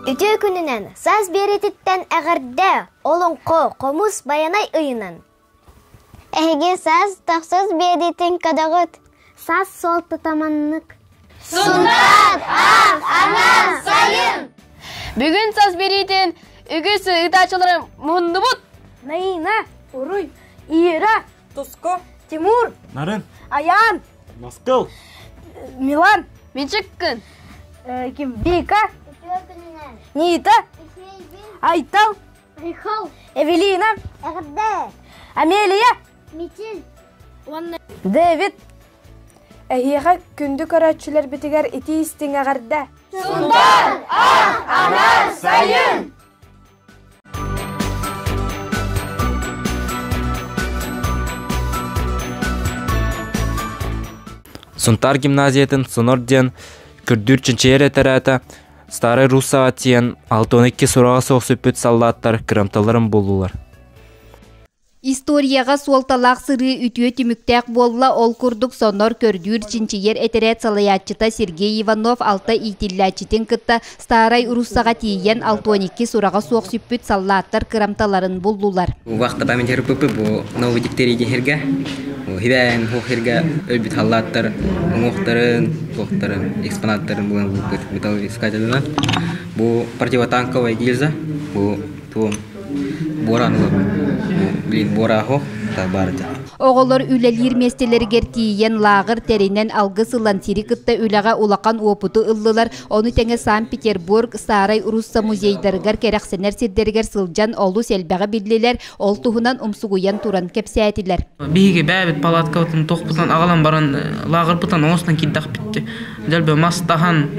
Үтүө күнүнэн, саас биэрититтэн эҕэрдэ, олоҥхо, хомус, байанай ыйынан! Эһиги саас тахсыс биэриитин көдөҕүт. Саас суолтата маннык. Сунтаар, аах, анаан, сайын! Бүгүн саас биэриитин үгүс ыытааччылары муһуннубут. Наина, Уруй, Ира, Туску, Тимур, Нарын, Аян, Наскыл, Милан, Мичиккин, ким Вика, Нита, Айтал, Айхал, Эвелина, Эҕэрдэ, Амелия, Мичил, Дэвид. Эһиэхэ күндү көрөөччүлэрбитигэр итии истиҥ эҕэрдэ! Сунтаар, аах, анаан, сайын! Сунтаар гимназиятын Сонор диэн көрдүүр чинчийэр этэрээтэ Старай Руссаҕа тиийэн 62 сураҕа суох сүппүт саллааттар кырамталарын буллулар. Историяҕа суолталаах сырыы үтүө түмүктээх буолла, ол курдук сонор көрдүүр чинчийэр этэрээт салайааччыта Сергей Иванов алта иитиллээччитин кытта Старай Руссаҕа тиийэн 62 сураҕа суох сүппүт саллааттар кырамталарын буллулар. Вахта памяти РПП бу новый диктерий диһиргэ хибээн хуохиргэ өлбүт халлааттар уҥуохтарын, туохтарын, экспонаттарын булан булбут металлоискателынан. Бу противотанковая гильза, бу туом буораан блин буорааһо баарда. Оҕолор үлэлиир миэстэлэригэр тиийэн лааҕыр тэринэн алгыс ылан сири кытта үлэҕэ улахан уопуту ыллылар. Ону тэҥэ Санкт-Петербург, Старай Русса музейдарыгар кэрэхсэнэр сирдэригэр сылдьан олус элбэҕи биллилэр, ол туһунан умсугуйан туран кэпсээтилэр. Биһиги бэйэбит палаткабытын туохпутун аҕалан баран лааҕырбытын оҥостон киирдэхпит. Дьэлбэ мас таһан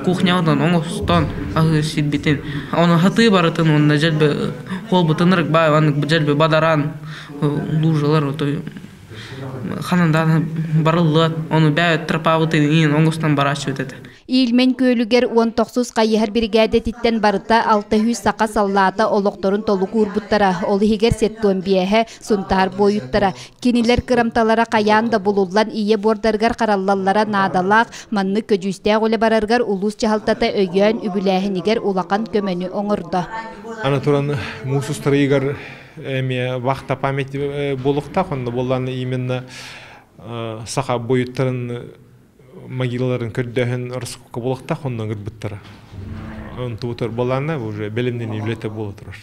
кухнябытын оҥостон аһыы сирбитин ону хатыы барытын уонна дьэлбэ холбутун ырык баай маннык дьэлбэ бадаран лужалар отой ханан даҕаны барыллыат ону бэйэ тропабытын иин оҥостон барааччыбыт этэ. Ильмень күөлүгэр уон тохсус хайыһар биригээдэтиттэн барыта 600 саха саллаата олохторун толук уурбуттара, ол иһигэр сеттуон биэһэ Сунтаар буойуттара. Кинилэр кырамталара хайаан да булуллан ийэ буордарыгар хараллаллара наадалаах, маннык көдьүүстээх үлэ барарыгар улуус дьаһалтата өйөөн үбүлээһинигэр улахан көмөнү оҥордо. Аны туран муус устарыйыгар эмиэ вахта память буолуохтаах, онно буоллаҕына именно саха буойуттарын могилаларын көрдөөһүн раскопка буолуохтаах, онно ыҥырбыттара. Онтубутугар буоллаҕына уже бэлэмнэнии үлэтэ буола турар.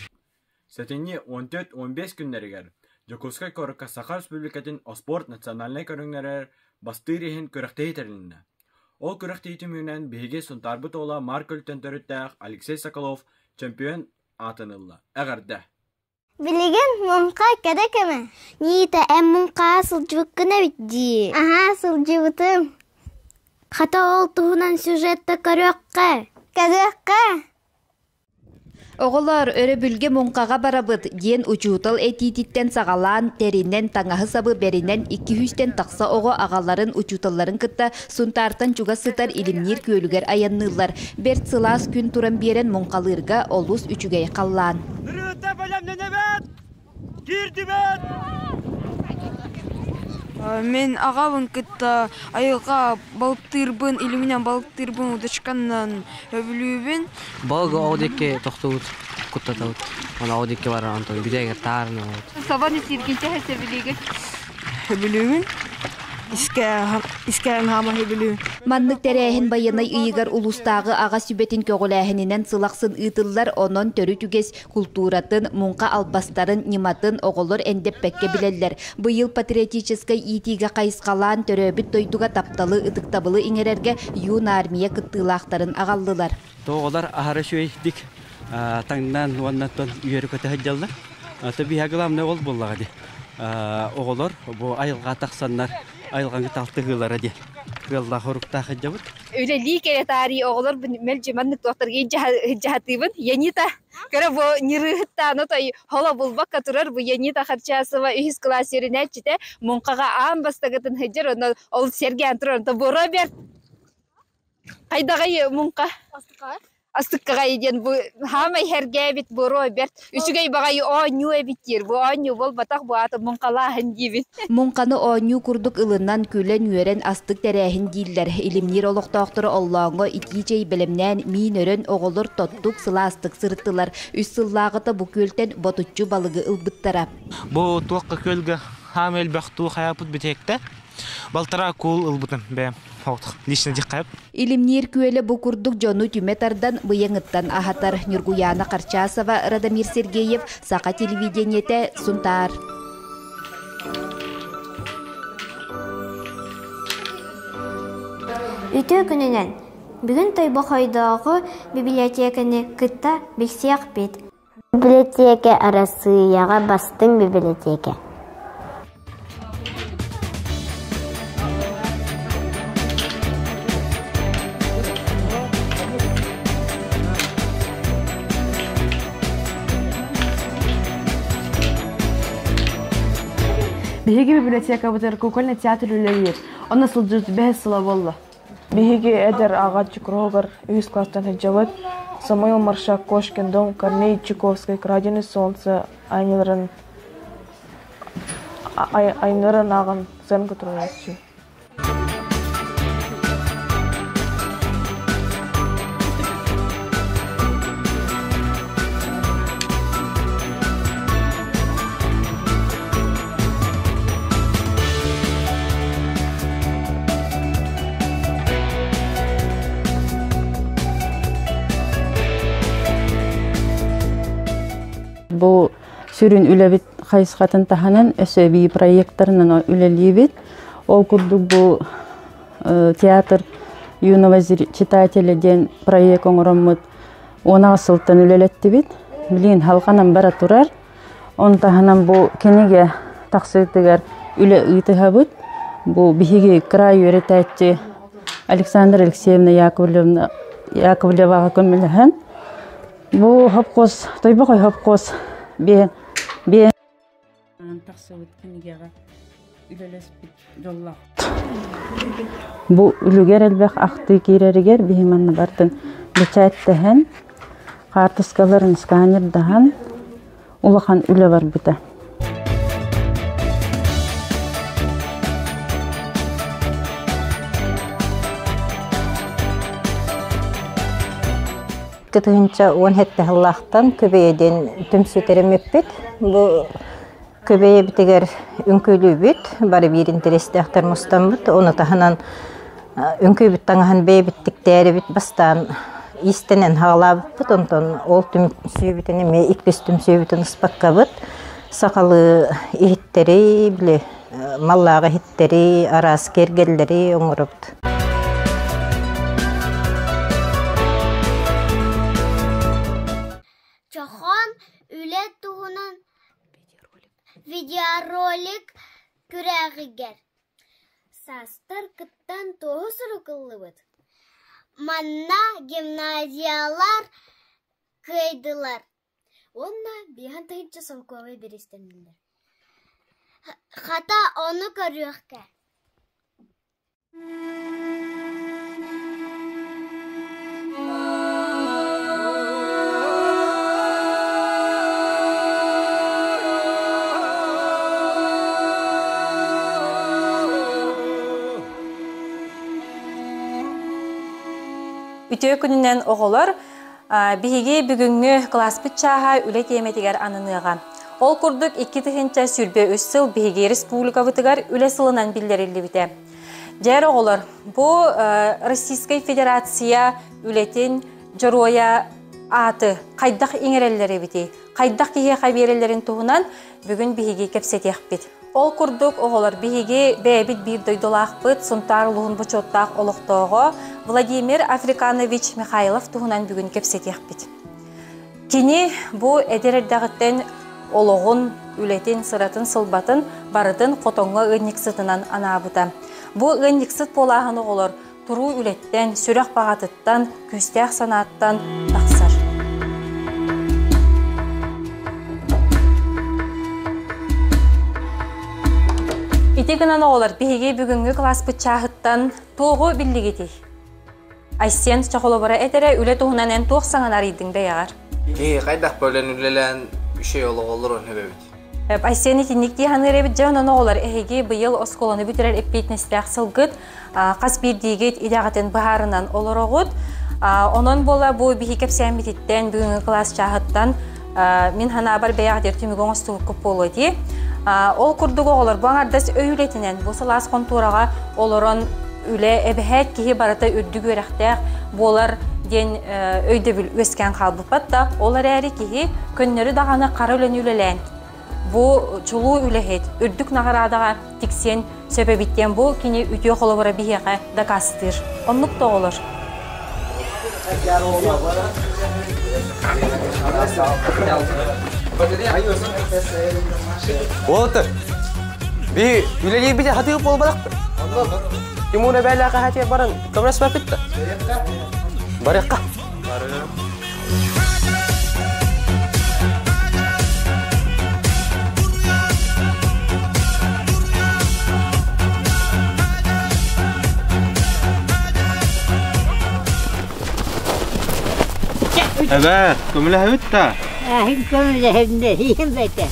Сэтинньи 14-15 күннэригэр Дьокуускай куоракка Саха Республикатын оспуорт национальнай көрүҥнэригэр бастыыр иһин күрэхтэһии тэрилиннэ. Ол күрэхтэһии түмүгүнэн биһиги Сунтаарбыт уола Марк Өлтөн төрүттээх Алексей Соколов чемпион аатын ылла. Эҕэрдэ! Билигин муҥха кэрэ кэмэ. Нита, эн муҥхаҕа сылдьыбыккын эбит дии. Аһаа, сылдьыбытым. Хата ол туһунан сюжетта көрүөххэ. Көрүөххэ. Оҕолоор, өрөбүлгэ муҥхаҕа барабыт, диэн учуутал этиититтэн саҕалаан, тэринэн, таҥаһы-сабы бэринэн икки сүүстэн тахса оҕо аҕаларын, учууталларын кытта Сунтаартан чугас сытар Илимниир күөлүгэр айанныыллар. Бэрт сылаас күн туран биэрэн муҥхалыырга олус үчүгэй халлаан. Нырыыта бэлэмнэнэбит! Киирдибит! Мин аҕабын кытта айылҕа балыктыырбын, илиминэн балыктыырбын удочканнан өбүлүүбүн. Балыгы ол диэки тохтубут, куттатабыт. Оны ол диэки баран онтон бүтээгэр таарына олорбут. Собону сииргинчэ сөбүлүүгүн? Сөбүлүүбүн. Искээн хаама сөбүлүүбүн. Маннык тэрээһин байыаннай ыйыгар улуустааҕы аҕа сүбэтин көҕүлээһининэн сыл ахсын ыытыллар, онон төрүт үгэс култууратын, муҥха албастарын, ньыматын оҕолор эндэппэккэ билэллэр. Быйыл патриотическай иитиигэ хайысхалаан төрөөбүт дойдуга тапталы, ытыктабылы иҥэрэргэ юнармия кыттыылаахтарын аҕаллылар. Оҕолор аһара үчүгэйдик таҥнан уонна үөрэ көтө сылдьаллар. Биһиэхэ главное ол буоллаҕа дии. Оҕолор бу айылҕа тахсаннар айылҕаны талтыһыылара диэн кыаллаах оруктаах сылдьабыт. Үлэлии кэлэ таарыйа оҕолор мэлдьи маннык туохтарга илдьэ Янита Көрө бу ньырыыһыттаан отой холо булбакка турар бу Янита Харчасова үһүс кылаас үөрэнээччитэ муҥхаҕа аан бастакытын сылдьар онно ол сэргээн турар онто бу Роберт хайдаҕай муҥха? Астыккаҕай диэн бу хаамай хэргээбит буруо бэрт үчүгэй баҕайы оонньуу эбит диир. Бу оонньуу буолбатах бу аата муҥхалааһын диибин. Муҥханы оонньуу курдук ылынан, күлэн-үөрэн астык тэрээһин дииллэр. Илимниир олохтоохторо оллооҥҥо итии чэй бэлэмнээн, миин өрөн, оҕолор тоттук, сылаастык сырыттылар. Үс сыллааҕыта бу күөлтэн ботуччу балыгы ылбыттара. Бу туохха күөлгэ хаам элбэх туу хайаапыт бүтэһиктэ. Балтараа куул ылбытым бэйэм. Лично диххайып. Илимниир күөлэ бу курдук дьону түмэ тардан быйаҥыттан аһатар. Ньургуйаана Харчасова, Радомир Сергеев, Саха телевидениетэ, Сунтаар. Үтүө күнүнэн! Бүгүн Тойбохойдооҕу библиотеканы кытта билсиэхпит. Библиотека Арассыыйаҕа бастыҥ библиотека. Биһиги библиотекабытыгар кукольный театр үлэлиир. Онно сылдьыбыт бэһис сыла буолла. Биһиги эдэр ааҕааччы кругар үһүс класстан сылдьабыт. Самуил Маршак, Кошкин дом, Корней Чуковскай, Краденое солнце айымньыларын айымньыларын ааҕан сценка туруорааччы. Бу сүрүн үлэбит хайысхатын таһынан өссө эбии проекттарынан үлэлиибит. Ол курдук бу театр юного читателя диэн проект оҥороммут уон сылтан үлэлэттибит. Билигин халҕанан бара турар. Он таһынан бу кинигэ тахсыытыгар үлэ ыытыһабыт. Бу биһиги кыраай үөрэтээччи Александра Алексеевна Яковлевна Яковлеваҕа көмөлөһөн бу хопкос Тойбохой хопкос бе бе тахсыбыт кинигэҕэ үлэлэспит дьоллоох. Бу үлүгэр элбэх ахтыы киирэригэр биһи манна бартын бэчээттэһэн, хаартыскаларын сканердаһан улахан үлэ барбыта. Тыһыынча уон сэттэ сыллаахтан Күбэйэ түмсүү тэрэммиппит. Бу Күбэйэбитигэр үҥкүүлүүбүт, бары биир интэриэстээхтэр мустаммыт. Ону таһынан үҥкүүбүт таҥаһын бэйэбит тиктээрибит бастаан иистэнэн хаалаабыппыт. Онтон ол түмсүүбүтүн эмиэ иккис түмсүүбүтүн ыспаккабыт сахалыы иһиттэри, били маллааҕы иһиттэри, араас киэргэллэри оҥоробут. Чохон үлэ туһунан Видеоролик күрэҕигэр саастар кыттан туоһу сурук ыллыбыт. Манна гимназиялар кыайдылар уонна биэһэн тыһыынча солкуобай бириистэннилэр. Хата ону көрүөххэ. Үтүө күнүнэн оҕолор, биһиги бүгүҥҥү кылааспыт чааһа үлэ тиэмэтигэр ананыаҕа. Ол курдук 2023 сыл биһиги республикабытыгар үлэ сылынан биллэриллибитэ. Дьэр оҕолор, бу Российскай Федерация үлэтин дьоруойа ааты хайдах иҥэрэллэр эбитий, хайдах киһиэхэ биэрэллэрин туһунан бүгүн биһиги кэпсэтиэхпит. Ол курдук оҕолор биһиги бэйэбит биир дойдулаахпыт Сунтаар улууһун бочуоттаах олохтооҕо Владимир Африканович Михайлов туһунан бүгүн кэпсэтиэхпит. Кини бу эдэр эрдэҕиттэн олоҕун, үлэтин, сыратын-сылбатын барытын хотоҥҥо ыанньыксытынан анаабыта. Бу ыанньыксыт буолааһын оҕолор туруу үлэттэн, сүрэх баҕатыттан, күүстээх санааттан тахсар. Ити гынан оҕолор биһиги бүгүҥҥү кылааспыт чааһыттан туоҕу биллигитий? Айсен чохолобора этэрэ үлэ туһунан эн туох саҥаны арыйдыҥ бэйэҕэр? Киһи хайдах бөлөн үлэлээн үчүгэй олоҕу олорон эбэбит. Айсен итинник дии саныыр эбит дьэ онон оҕолор эһиги быйыл оскуоланы бүтэрэр эппиэтинэстээх сылгыт хас биирдиигит идэҕитин быһаарынан олороҕут. Онон буола бу биһи кэпсээммититтэн бүгүҥҥү кылаас чааһыттан мин санаабар бэйэҕитигэр түмүгү оҥостубуккут буолуо дии. Ол курдук оҕолор бу аҥардас өй үлэтинэн бу сылаас хонтуораҕа олорон үлэ эбэһээт киһи барыта үрдүк үөрэхтээх буолар диэн өйдөбүл үөскээн хаалбыппат да ол эрээри киһи көннөрү даҕаны хара үлэни үлэлээн бу чулуу үлэһит үрдүк наҕараадаҕа тиксиэн сөп эбит диэн бу кини үтүө холобура биһиэхэ дакаастыыр. Оннук да оҕолор. Уолаттар, би үлэлиирбит хатыы буолбатахпыт. Тимур эбээлээхэ хатыа баран көмөлөспөппүт да. Барыахха. Эбээ, көмөлөһөбүт да? Аһын көмөлөһөмнө, иһим бэтэ.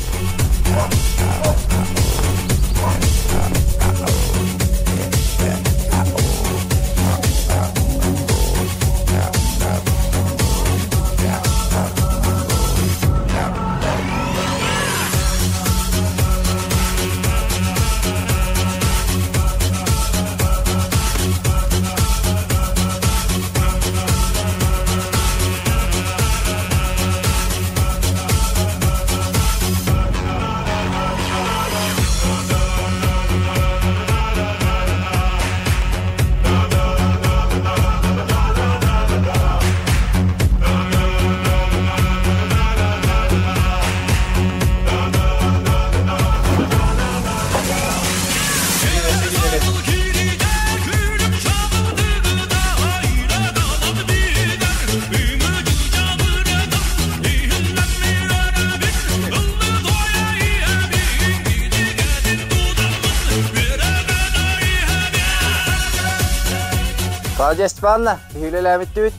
Клавдия Степановна, үлэлээбиттибит.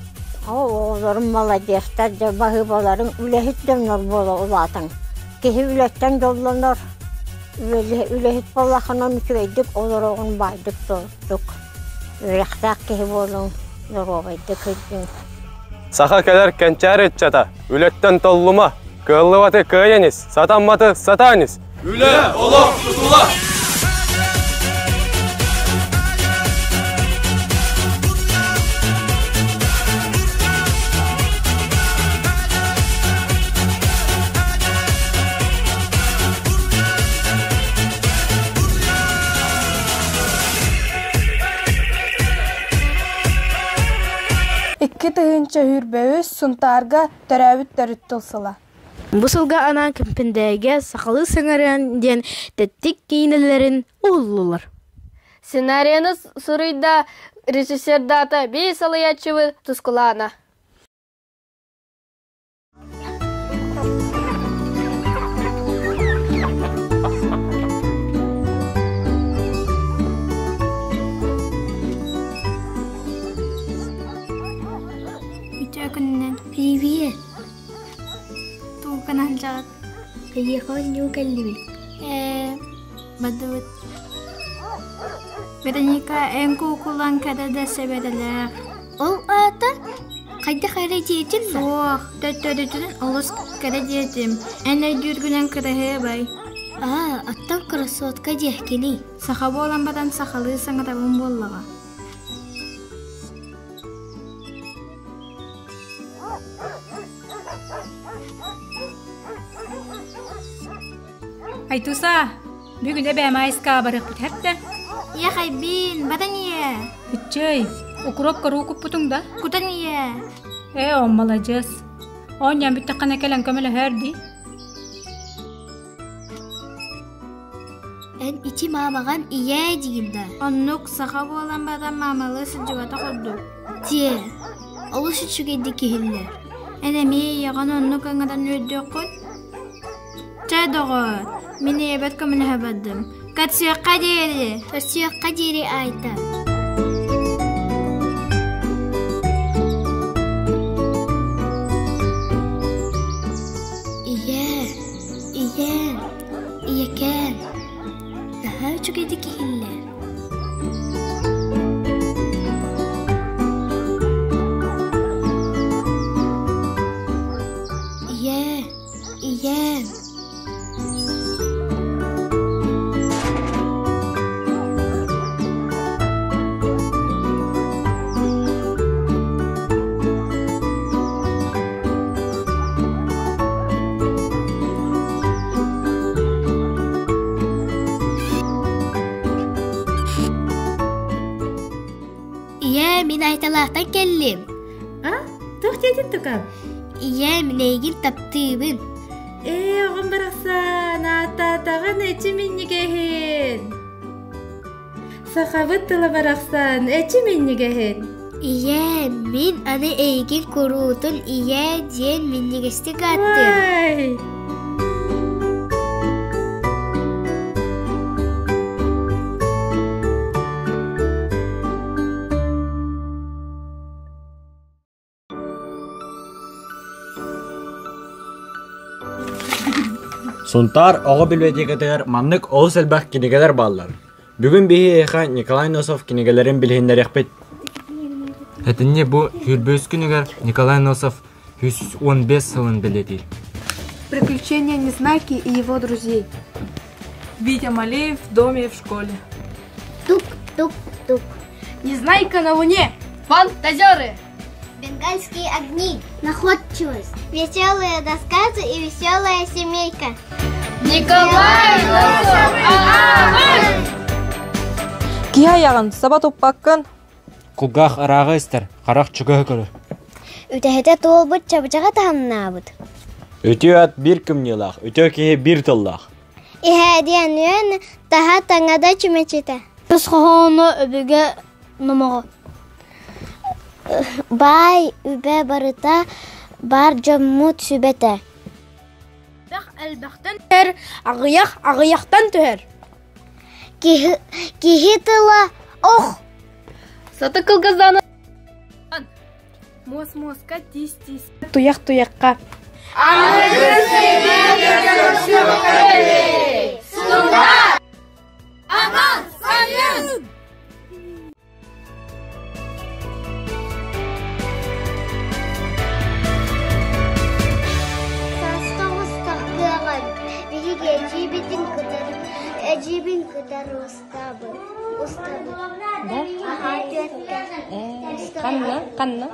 Оҕолорум маладьыастар, дьэ баһыыбаларым үлэһит дьоннор буола улаатан. Киһи үлэттэн дьоллонор, үлэһит буоллаххына үчүгэйдик олороҕун баайдык толуктук. Үөрэхтээх киһи буолуҥ, доруобайдык сылдьыҥ. Саха кэлэр кэнчээри ыччата, үлэттэн толлума, кыаллыбаты кыайан ис, сатамматы сатаан ис. Үлэ, олох тутула! Икки тыһыынча сүүрбэ үс Сунтаарга төрөөбүт төрүт тыл сыла. Бу сылга анаан Кэмпэндээйигэ сахалыы саҥарыан диэн тэттик киинэлэрин уһуллулар. Сценарияны суруйда режиссердаата бии салайааччыбыт Тускулаана. Үтүө күнүнэн. Привет. Тугунан сылдьаҕыт? Эйиэхэ оонньуу кэллибит. Ээ, бардыбыт. Вероника, эн куукулаҥ кэрэ да сэбэрэлээх. Ол аата хайдах эрэ диэтим да? Суох, төттөрүтүн олус кэрэ диэтим. Эн өйдүүргүнэн кыраһыабай. Аа, оттон красотка диэхкиний. Саха буолан баран сахалыы саҥарабын буоллаҕа. Айтуса, бүгүн эбээм айыскаа барыахпыт хэптэ. Ийэ хайбин, батан ийэ. Иччэй, укроп коруу куппутуҥ да? Кутан ийэ. Ээ, о, маладьыас. Оонньоон бүттэххинэ кэлэн көмөлөһөөр дии. Эн ити маамаҕан ийээ диигин да? Оннук саха буолан баран маамалыы сылдьыбатах ордук. Дьиэ, олус үчүгэйдик иһиллэр. Эн эмиэ ийэҕин оннук ыҥыран үөрдүөххүн? Чэ, доҕоор, мин ийэбэр көмөлөһө бардым. Көрсүөххэ диэри! Көрсүөххэ диэри, Айта. Ийээ, мин Айталаахтан кэллим. А? Туох диэтин тукам? Ийээ, мин эйигин таптыыбын. Ээ, оҕом барахсан, ааттаатаҕын эчи минньигэһин. Сахабыт тыла барахсан, эчи минньигэһин. Ийээ, мин аны эйигин куруутун ийээ диэн минньигэстик ааттыам. Ай! Сунтаар оҕо библиотекатыгар маннык олус элбэх кинигэлэр бааллар. Бүгүн биһиэхэ Николай Носов кинигэлэрин билиһиннэриэхпит. Этинни бу сүүрбэс күнүгэр Николай Носов 115 сылын бэлиэтиир. Приключения Незнайки и его друзей. Витя Малеев в доме и в школе. Тук-тук-тук. Незнайка на Луне. Фантазеры! Бенгальские огни. Находчивость. Веселые рассказы и веселая семейка. Николай Носов! Киһи айаҕын саба туппаккын. Кулгаах ырааҕы истэр, харах чугаһы көрөр. Үтэһэтэ туолбут чабычаҕа таһымнаабыт. Үтүө ат биир кымньыылаах, үтүө киһи биир тыллаах. Иһээдиэн үөн таһа таҥада чүмэчитэ. Өс хоһооно өбүгэ номоҕо. Баай үбэ барыта бар дьоммут сүбэтэ. Элбэх элбэхтэн түһэр, аҕыйах аҕыйахтан түһэр. Киһи, киһи тыла ох. Саты кылгазаны Муос муоска, тиис тиис. Туйах туйахха. Сунтаар! Аман сайын! Сааска устар кыаҕын биһиги эдьиийбитин кытары эдьиийбин кытары устабыт устабыт аһаа түөртэ Ханна? Ханна?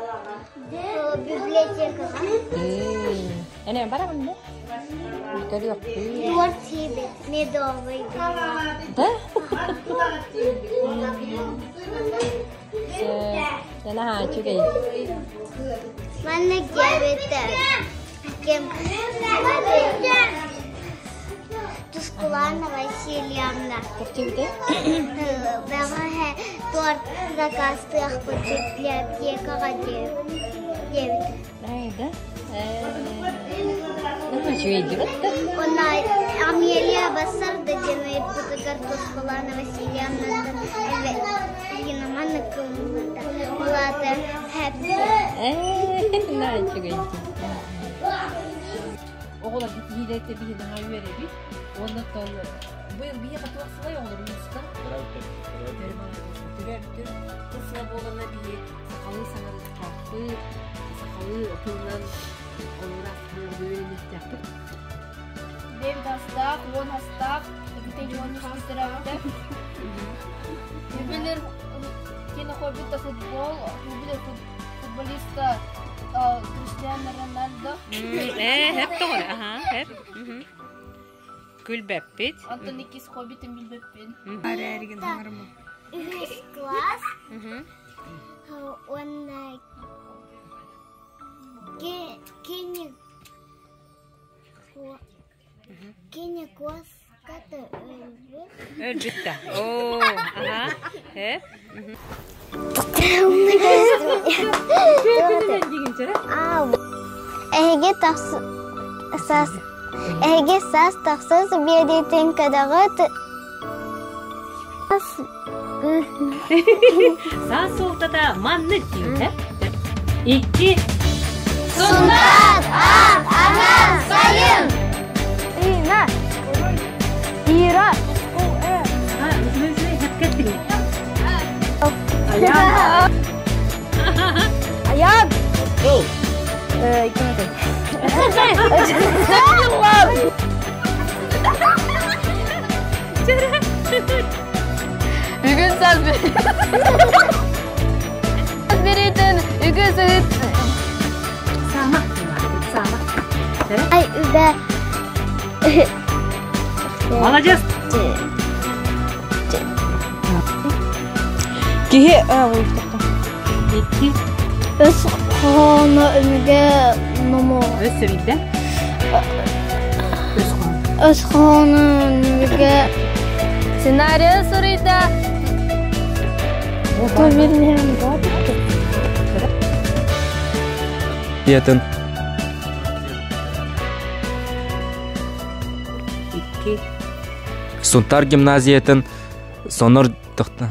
библиотекаҕа Эне бараҕын да? Көрүөхпүт. Туорт сиибит медовый Да? Наһаа үчүгэй. Манна диэбитэ ким Тускулана Васильевна. Бэҕэһээ торт заказтыахпыт библиотекаҕа диэбитэ. Да? Үчүгэйдик да? Онно Амелия бассарда диэн ыйыппытыгар Тускулана Васильевнаттан Лина кылмыта. Ол аата хэппи. Наһаа үчүгэйдик. Оҕолор биһиилэртэ биһи наһаа үөрэбит. Уонна оттон быйыл биһиэхэ туох сылай оҕолор улууска? Төрөөбүт тыл сыла буоланна биһи сахалыы саҥарыахтаахпыт, сахалыы тылынан олура үөрэниэхтээхпит. Дэвид астаах, уон астаах, Екатерина төрөөбүтэ. Любилер кинохоббита футбол, любилер футболиста Криштиану Рональдо. Ээ, хэп тоҕор, аха, хэп. Күлбэппит. Антон иккис хоббитин билбэппин. Үһүс класс. Уонна кини кини куоската өлбүт. Өлбүт да. Оо, аха. Хэп. Эһиги саас эһиги саас тахсыс биэриитин көдөҕүт Саас суолтата маннык диибитэ. Икки. Сунтаар, аат, анаан, сайын! Ина! Ира! Аян! Аян! Ким это? Бүгүн саас беретин үгүс ыт Сама. Сама. Ай, үбэ. Молодец. Киһи Икки. Өс хоһооно өҥүгэ номо. Өс сөбүйдэ. Өс хоһооно. Өс хоһооно өҥүгэ Сценарий суруйда. Ятын. Икки. Сунтар гимназиятын Сонор тохта.